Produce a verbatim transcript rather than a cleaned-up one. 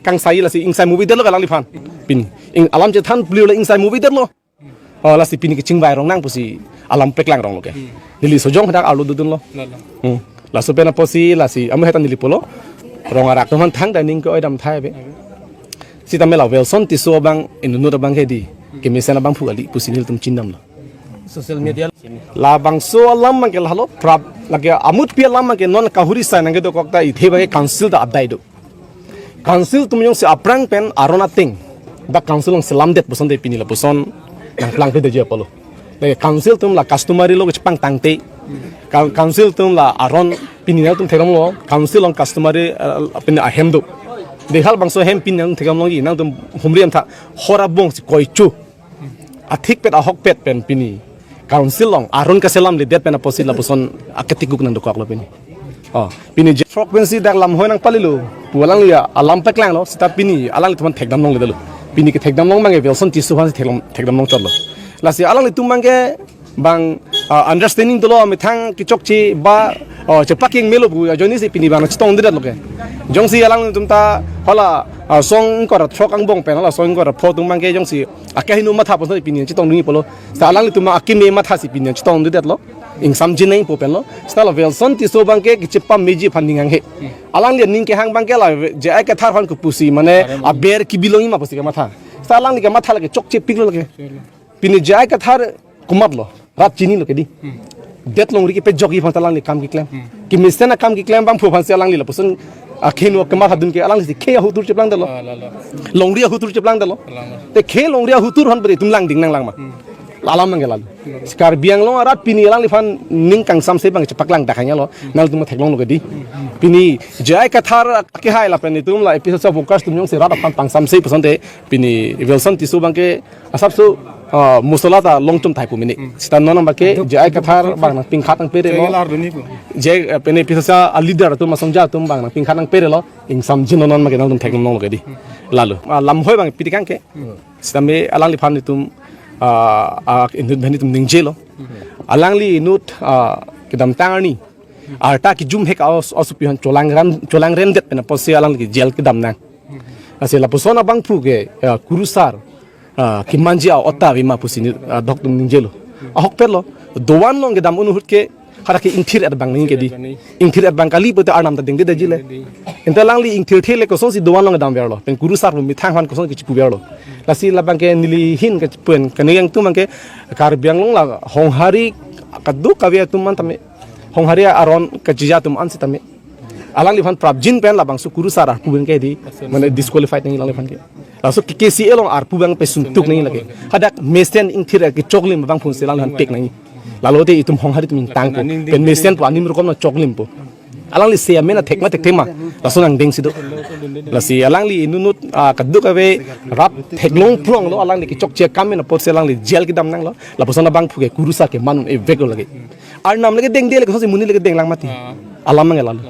Kangsai lasi ingsai movie detlo alangliphan. Pini. Ing alam chethan pli le ingsai movie detlo. Oh, lasi pini kachingvai rong nang pusi alam paklang ronglo ke. Neli sojong hadak arlo dodunlo. Lalo. Hmm. Laso pen apotsi lasi amu heta neli pulo. Rong arak atum aphan thang dining ke-oi dam thai ave. Sitame la Welson Tisso abang inut abang ke dei. Kemesen abangphu kali pusi nelitum chinidamlo. Social media. Labangso alam abangke lalo prap lake amutpi alam abangke non kahuri sai nangkedokok ta ithe abangke council ta adai do. Council atum jongsi aphrang pen aron ateng dak council along selamdet puson te pini lapuson nangplangpledet ji apotlo. Lake council atum la customary law kachepangtangte. Coun- council atum la aron pini nangtum theklonglo council along customary, eh, pini ahem do. Dei halabangso ahem pini nangtum theklonglo ji nangtum humri amtha hor abong si koichu. Athikpet ahokpet pen pini council along aron kaselamledet pen apotsi lapuson aketikuk nangdokoklo pini. Oh, pini je- throk pensi dak lamhoi nangpalilo pu alangli alam paklanglo seta pini alanglitum aphan thekdam longledetlo. Pini kethekdam long abangke Welson Tisso aphansi theklong thekdam longchotlo. Lasi alanglitum abangke bang, ah, understanding dolo amethang kechokche ba, oh, chepakeng melo pu ajoinesi pini abang chetongdedetlo ke. Jongsi alanglitum ta hala, ah, song ingkoi ra throk angbong pen hala song ingkoi ra pho atum abangke jongsi akehingno matha puson pini chetongdunji apotlo. Seta alanglitum akeme mathasi pini chetongdedetlo. Ingsamji nangpo penlo. Seta la Welson Tisso abangke kachepameji aphan ning hanghe. Alangli aning kehang abangke la J I Kathar aphan kopusi mane aber kebi longji ma pusi kematha. Seta alangli kematha lake chokchepiklo lake. Pini J I Kathar komatlo. Rat chinilo ke dei. Det longri kepejokji aphan ta alangli akam keklem. Kemesen akam keklem abangphu aphansi alangli lapuson akehingno kematha dun ke alanglisi khei ahutur cheplangdetlo. Ah, lalo. Longri ahutur cheplangdetlo. Lalo. Te khei longri ahutur aphan pede itum langding nanglang ma. Alam abangke lalo. Karbi Anglong arat pini alangliphan ning kangsamse abang chepaklang dak hanya lo. Nangtum theklonglo ke dei. Pini J I Kathar akehai lapen itum la APHLC workers atum jongsi rat aphan pangsamse puson te pini Welson Tisso abangke asapso, ah, mosola ta longchom thai pu mene. Seta non abangke J I Kathar abang nangpingkhat nangpedetlo. J I Kathar duni pu. J, eh, pini APHLC aleader atum asongja atum abang nangpingkhat nangpedetlo. Ingsamji non abangke nangtum theklonglo ke dei. Lalo. Ah, lamhoi abang piti kangke. Sitame alangliphan itum, ah, ah, inut abang itum ningjelo. Alangli inut, ah, kedamtang arni arta kejum hek aos aosopi aphan cholangrem cholangremdet pen apotsi alangli jail kedam nang. Lasi lapuson abangphu ke, ah, kurusar, ah, kemanji a-ot ta ave ma pusi ni, ah, doktum ningjelo. Ahokpetlo. Dovan along kedam un ahut ke hadak ke ingthir et abang nangji ke dei. Ingthir et abang kali pute arnam ta dengdedetji le. Ante alangli ingthirthe le kosonsi dovan along kedamverlo. Pen kurusar pu methang aphan koson kachepuverlo. Lasi labangke neli ahin kachepu-en kani yang atum abangke Karbi Anglong la Honghari kadokave atum an tame Honghari aron kachija atum an sitame alangliphan prapjin pen labangso kurusar arpu abangke dei mane disqualified nangji alangliphan ke. Laso K K C A along arpu abang pesung tuk nangji lake. Hadak mesen ingthir kechoklim abangphu si alangliphan pek nangji. Lalo te itum Honghari atum ingtangpo. Pen mesen pu anim rokom nangchoklimpo. Alangli se amen athek ma thekthe ma. Laso nangdengsi do. Lasi alangli inut inut, ah, kadokave rat theklong pronglo alangli kechokche akam pen apotsi alangli jail kedam nanglo. Lapuson abangphu ke kurusar keman un-e veklo lake. Arnam lake dengde le kosonsi monit lake denglang mati. Ah. Alam abangke lalo.